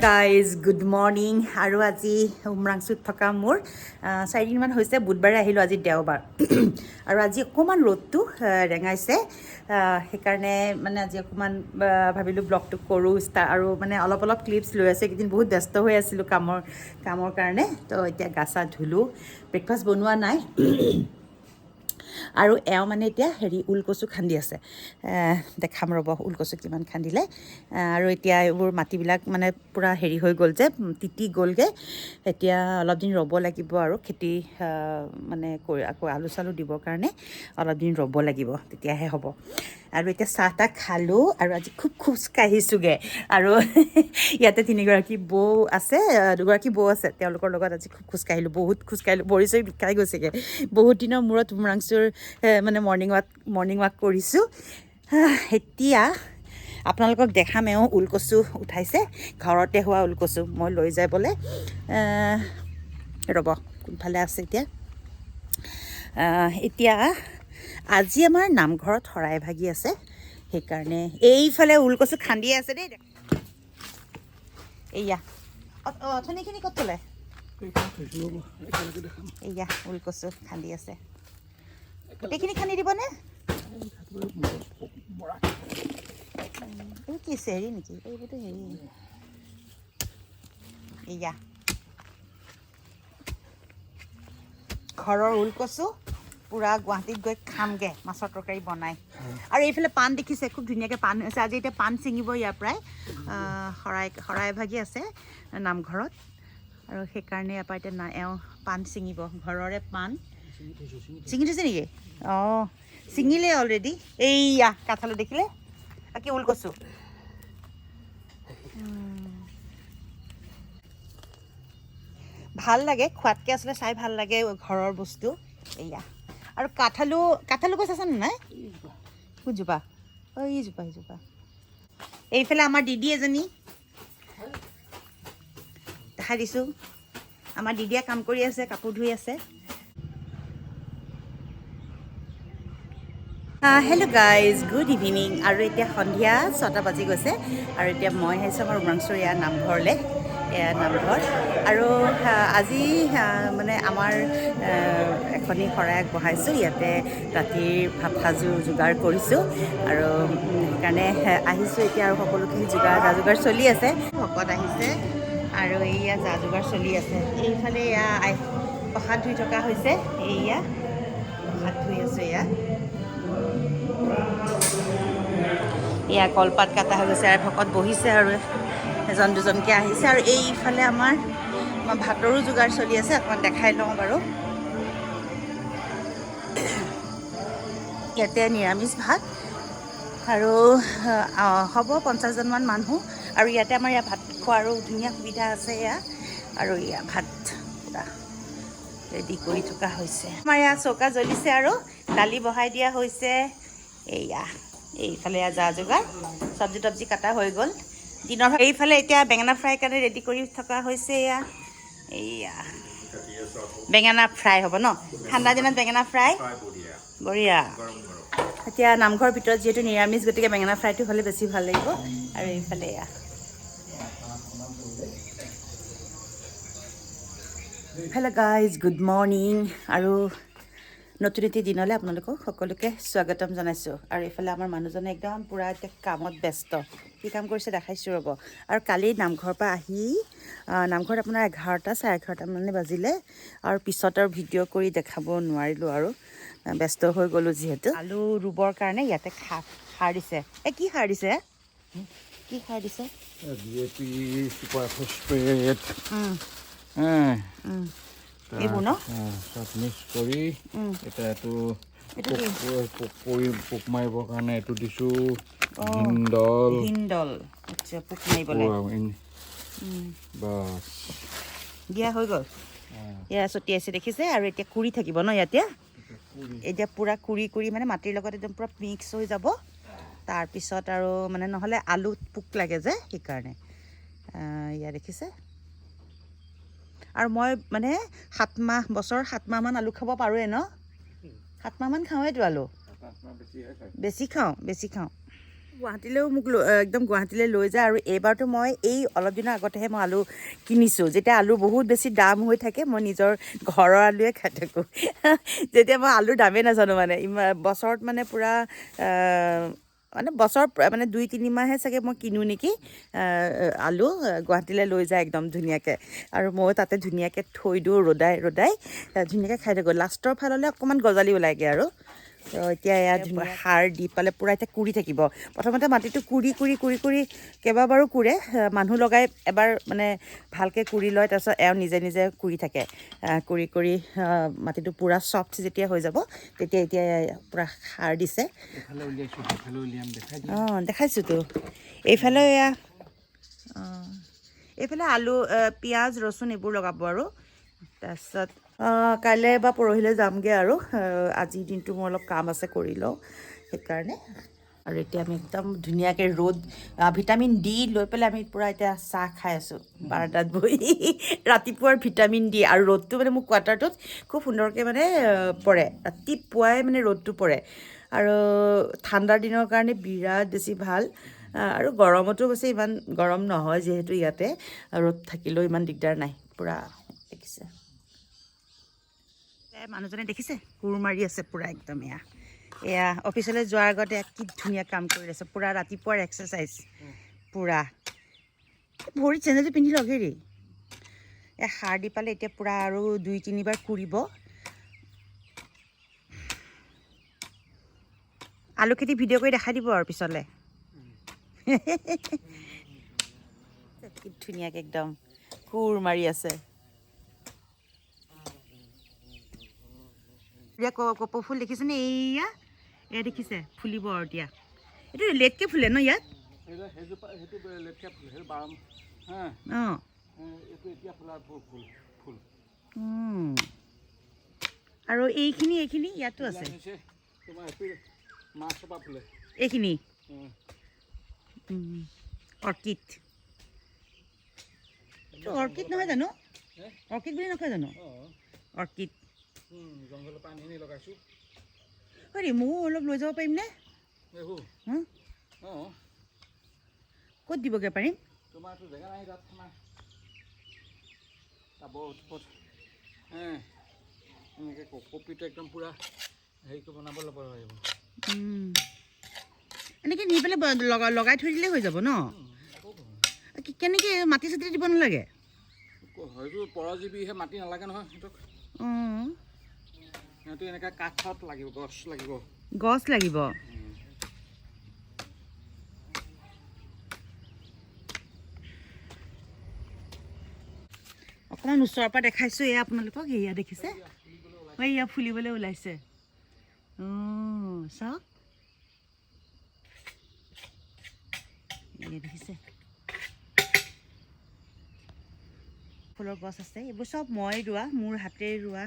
Guys, good morning. আৰু আজি উমৰাংচুত থকা মোৰ 4 দিনমান হৈছে। বুধবাৰে আহিলোঁ, আজি দেওবাৰ আৰু আজি অকণমান ৰ'দটো ৰেঙাইছে। সেইকাৰণে মানে আজি অকণমান ভাবিলোঁ ব্লগটো কৰোঁ ষ্টাৰ্ট আৰু মানে অলপ অলপ ক্লিপছ লৈ আছোঁ। এইকেইদিন বহুত ব্যস্ত হৈ আছিলোঁ কামৰ কামৰ কাৰণে। তো এতিয়া গা চা ধুলোঁ, ব্ৰেকফাষ্ট বনোৱা নাই। আৰু এওঁ মানে এতিয়া হেৰি ওলকচু খান্দি আছে। দেখাম ৰ'ব ওলকচু কিমান খান্দিলে। আৰু এতিয়া এইবোৰ মাটিবিলাক মানে পূৰা হেৰি হৈ গ'ল যে, তিতি গ'লগৈ। এতিয়া অলপ দিন ৰ'ব লাগিব আৰু খেতি মানে কৰি আকৌ আলু চালু দিবৰ কাৰণে অলপ দিন ৰ'ব লাগিব, তেতিয়াহে হ'ব। আৰু এতিয়া চাহ তাহ খালোঁ আৰু আজি খুব খোজকাঢ়িছোঁগৈ। আৰু ইয়াতে তিনিগৰাকী বৌ আছে, দুগৰাকী বৌ আছে, তেওঁলোকৰ লগত আজি খুব খোজকাঢ়িলোঁ, বহুত খোজকাঢ়িলোঁ, ভৰি চৰি বিষাই গৈছেগৈ। বহুত দিনৰ মূৰত উমৰাংচুৰ মানে মৰ্ণিং ৱাক কৰিছোঁ। এতিয়া আপোনালোকক দেখাম, এওঁ ওলকচু উঠাইছে, ঘৰতে হোৱা ওলকচু, মই লৈ যাই বোলে। ৰ'ব, কোনফালে আছে এতিয়া। এতিয়া আজি আমাৰ নামঘৰত শৰাই ভাগি আছে, সেইকাৰণে এইফালে ওলকচু খান্দি আছে দেই। এইয়া অথনিখিনি ক'ত থ'লে? এইয়া ওলকচু খান্দি আছে। গোটেইখিনি খান্দি দিবনে? এইবোৰ কি আছে, হেৰি নেকি? এইবোৰতো হেৰি। এইয়া ঘৰৰ ওলকচু, পূৰা গুৱাহাটীত গৈ খামগৈ মাছৰ তৰকাৰী বনাই। আৰু এইফালে পাণ দেখিছে, খুব ধুনীয়াকৈ পাণ হৈছে। আজি এতিয়া পাণ ছিঙিব ইয়াৰ পৰাই। শৰাই শৰাই ভাগি আছে নামঘৰত আৰু সেইকাৰণে ইয়াৰ পৰা এতিয়া না এওঁ পাণ ছিঙিব, ঘৰৰে পাণ ছিঙি থৈছে নেকি? অঁ, ছিঙিলে অলৰেডি। এইয়া কাঠআলু দেখিলে, কি ওলকচু। ভাল লাগে খোৱাতকৈ আচলতে চাই ভাল লাগে ঘৰৰ বস্তু। এইয়া আৰু কাঠআলু, কাঠআলু গছ আছেনে নাই? কোনজোপা? অঁ, এইজোপা, এইজোপা। এইফালে আমাৰ দিদি এজনী দেখাই দিছোঁ। আমাৰ দিদিয়ে কাম কৰি আছে, কাপোৰ ধুই আছে। Hello' guys, good evening. আৰু এতিয়া সন্ধিয়া 6টা বাজি গৈছে আৰু এতিয়া মই আহিছোঁ আমাৰ উমৰাংচুৰীয়া নামঘৰলৈ। এয়া নামঘৰ। আৰু আজি মানে আমাৰ এখনি শৰাই আগবঢ়াইছোঁ, ইয়াতে ৰাতিৰ ভাত সাজো যোগাৰ কৰিছোঁ আৰু সেইকাৰণে আহিছোঁ এতিয়া। আৰু সকলোখিনি যা যোগাৰ চলি আছে, ভকত আহিছে আৰু এইয়া যা যোগাৰ চলি আছে। এইফালে এয়া প্ৰসাদ ধুই থকা হৈছে। এইয়া প্ৰসাদ ধুই আছোঁ। এয়া এয়া কলপাত কাটা হৈ গৈছে আৰু ভকত বহিছে আৰু এজন দুজনকৈ আহিছে। আৰু এইফালে আমাৰ আমাৰ ভাতৰো যোগাৰ চলি আছে, অকণমান দেখাই লওঁ বাৰু। ইয়াতে নিৰামিষ ভাত আৰু হ'ব 50জনমান মানুহ। আৰু ইয়াতে আমাৰ ইয়াত ভাত খোৱাৰো ধুনীয়া সুবিধা আছে এয়া। আৰু এয়া ভাত পূৰা ৰেডি কৰি থকা হৈছে। আমাৰ ইয়াত চৌকা জ্বলিছে আৰু দালি বহাই দিয়া হৈছে। এইয়া এইফালে এয়া যা যোগাৰ, চব্জি তব্জি কাটা হৈ গ'ল দিনৰ। এইফালে এতিয়া বেঙেনা ফ্ৰাই কাৰণে ৰেডি কৰি থকা হৈছে। এয়া এইয়া বেঙেনা ফ্ৰাই হ'ব ন, ঠাণ্ডা দিনত বেঙেনা ফ্ৰাই বঢ়িয়া। এতিয়া নামঘৰৰ ভিতৰত যিহেতু নিৰামিষ, গতিকে বেঙেনা ফ্ৰাইটো হ'লে বেছি ভাল লাগিব। আৰু এইফালে এয়া। হেল্ল' গাইজ, গুড মৰ্ণিং আৰু নতুন এটি দিনলৈ আপোনালোকক সকলোকে স্বাগতম জনাইছোঁ। আৰু এইফালে আমাৰ মানুহজনে একদম পূৰা এতিয়া কামত ব্যস্ত। কি কাম কৰিছে দেখাইছোঁ ৰ'ব। আৰু কালি নামঘৰৰ পৰা আহি নামঘৰত আপোনাৰ 11টা 11:30 মানে বাজিলে আৰু পিছত আৰু ভিডিঅ' কৰি দেখাব নোৱাৰিলোঁ আৰু ব্যস্ত হৈ গ'লোঁ যিহেতু। আলু ৰুবৰ কাৰণে ইয়াতে সাৰ দিছে। এই কি সাৰ দিছে, কি সাৰ দিছে? DAP, super phosphate, এইবোৰ ন? চব মিক্স কৰি এতিয়া এইটো এইটো কি? পোক পৰি পোক মাৰিবৰ কাৰণে এইটো দিছোঁ, হিন্দল। হিন্দল, আচ্ছা, পোক মাৰিবলৈ। বাছ। দিয়া হৈ গ'ল। এয়া ছটিয়াইছে দেখিছে। আৰু এতিয়া কুৰি থাকিব ন ইয়াতে, এতিয়া পূৰা কুৰি কুৰি মানে মাটিৰ লগত একদম পূৰা মিক্স হৈ যাব। তাৰপিছত আৰু মানে নহ'লে আলুত পোক লাগে যে, সেইকাৰণে। এয়া দেখিছে। আৰু মই মানে 7 মাহ, বছৰ 7 মাহমান আলু খাব পাৰোঁৱে ন, 7 মাহমান খাওঁৱেইতো আলু। বেছি খাওঁ, বেছি খাওঁ। গুৱাহাটীলৈও মোক একদম গুৱাহাটীলৈ লৈ যায়। আৰু এইবাৰতো মই এই অলপ দিনৰ আগতেহে মই আলু কিনিছোঁ, যেতিয়া আলু বহুত বেছি দাম হৈ থাকে মই নিজৰ ঘৰৰ আলুৱে খাই থাকোঁ। যেতিয়া মই আলুৰ দামেই নাজানো, মানে ইমান বছৰত মানে পূৰা মানে বছৰ মানে 2-3 মাহহে চাগে মই কিনো নেকি আলু। গুৱাহাটীলৈ লৈ যায় একদম ধুনীয়াকৈ, আৰু ময়ো তাতে ধুনীয়াকৈ থৈ দিওঁ ৰ'দাই ৰ'দাই, ধুনীয়াকৈ খাই থাকোঁ। লাষ্টৰ ফাললৈ অকণমান গজালি ওলায়গৈ আৰু। তো এতিয়া এয়া ধুনীয়া সাৰ দি পেলাই পূৰা এতিয়া কুৰি থাকিব। প্ৰথমতে মাটিটো কুৰি কুৰি কুৰি কুৰি কেইবাবাৰো কুৰে, মানুহ লগাই এবাৰ মানে ভালকৈ কুৰি লয়, তাৰপিছত এওঁ নিজে নিজে কুৰি থাকে। কুৰি কুৰি মাটিটো পূৰা চফ্ট যেতিয়া হৈ যাব তেতিয়া এতিয়া পূৰা সাৰ দিছে। অঁ দেখাইছোঁতো, এইফালে এয়া অঁ এইফালে আলু, পিঁয়াজ, ৰচুন এইবোৰ লগাব আৰু। তাৰপিছত কাইলৈ বা পৰহিলৈ যামগৈ আৰু। আজিৰ দিনটো মোৰ অলপ কাম আছে, কৰি লওঁ সেইকাৰণে। আৰু এতিয়া আমি একদম ধুনীয়াকৈ ৰ'দ ভিটামিন ডি লৈ পেলাই আমি পূৰা এতিয়া চাহ খাই আছোঁ বাৰাণ্ডাত বহি। ৰাতিপুৱাৰ ভিটামিন ডি আৰু ৰ'দটো মানে মোৰ কোৱাৰ্টাৰটোত খুব সুন্দৰকৈ মানে পৰে, ৰাতিপুৱাই মানে ৰ'দটো পৰে। আৰু ঠাণ্ডাৰ দিনৰ কাৰণে বিৰাট বেছি ভাল, আৰু গৰমতো অৱশ্যে ইমান গৰম নহয় যিহেতু ইয়াতে ৰ'দ থাকিলেও ইমান দিগদাৰ নাই। পূৰা দেখিছে মানুহজনে, দেখিছে কোৰ মাৰি আছে পূৰা একদম। এয়া এয়া অফিচলৈ যোৱাৰ আগতে কি ধুনীয়া কাম কৰি আছে, পূৰা ৰাতিপুৱাৰ এক্সাৰচাইজ পূৰা। ভৰিত চেণ্ডেলটো পিন্ধি লওক হেৰি। এয়া সাৰ দি পালে এতিয়া পূৰা আৰু 2-3 বাৰ কুৰিব। আলু খেতি ভিডিঅ' কৰি দেখাই দিব আৰু পিছলৈ। কি ধুনীয়াকৈ একদম কোৰ মাৰি আছে। কপৌ ফুল দেখিছেনে? এইয়া এয়া দেখিছে ফুলিব আৰু এতিয়া। এইটো লেটকৈ ফুলে ন ইয়াত? অঁ আৰু এইখিনি এইখিনি ইয়াতো আছে, এইখিনি অৰ্কিড। এইটো অৰ্কিড নহয় জানো? অৰ্কিড বুলি নকয় জানো? অৰ্কিড। হয়, ময়ো অলপ লৈ যাব পাৰিমনে? ক'ত দিবগৈ পাৰিম? এনেকৈ নি পেলাই লগাই থৈ দিলেই হৈ যাব ন? কেনেকৈ মাটি চাটি দিব নালাগে? পৰজীৱীহে মাটি নালাগে নহয় সিহঁতক। অঁ সিহঁতে এনেকৈ কাঠত লাগিব, গছ লাগিব। গছ লাগিব। অকণমান ওচৰৰ পৰা দেখাইছোঁ এয়া আপোনালোকক। এয়া দেখিছে, এয়া ফুলিবলৈ ওলাইছে। অঁ চাওক, এয়া দেখিছে ফুলৰ গছ আছে। এইবোৰ চব মই ৰোৱা, মোৰ হাতেৰে ৰোৱা।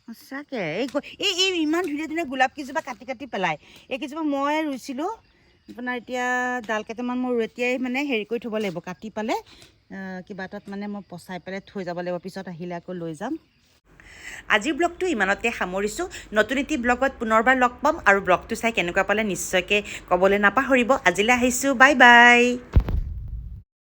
সঁচাকৈ এই এই ইমান ধুনীয়া ধুনীয়া গোলাপ কেইজোপা কাটি কাটি পেলাই। এইকেইজোপা মই ৰুইছিলোঁ আপোনাৰ। এতিয়া ডাল কেইটামান মই এতিয়াই মানে হেৰি কৰি থ'ব লাগিব, কাটি পালে কিবা এটাত মানে মই পচাই পেলাই থৈ যাব লাগিব, পিছত আহিলে আকৌ লৈ যাম। আজিৰ ব্লগটো ইমানতে সামৰিছোঁ। নতুন এটি ব্লগত পুনৰবাৰ লগ পাম। আৰু ব্লগটো চাই কেনেকুৱা পালে নিশ্চয়কৈ ক'বলৈ নাপাহৰিব। আজিলৈ আহিছোঁ, বাই বাই।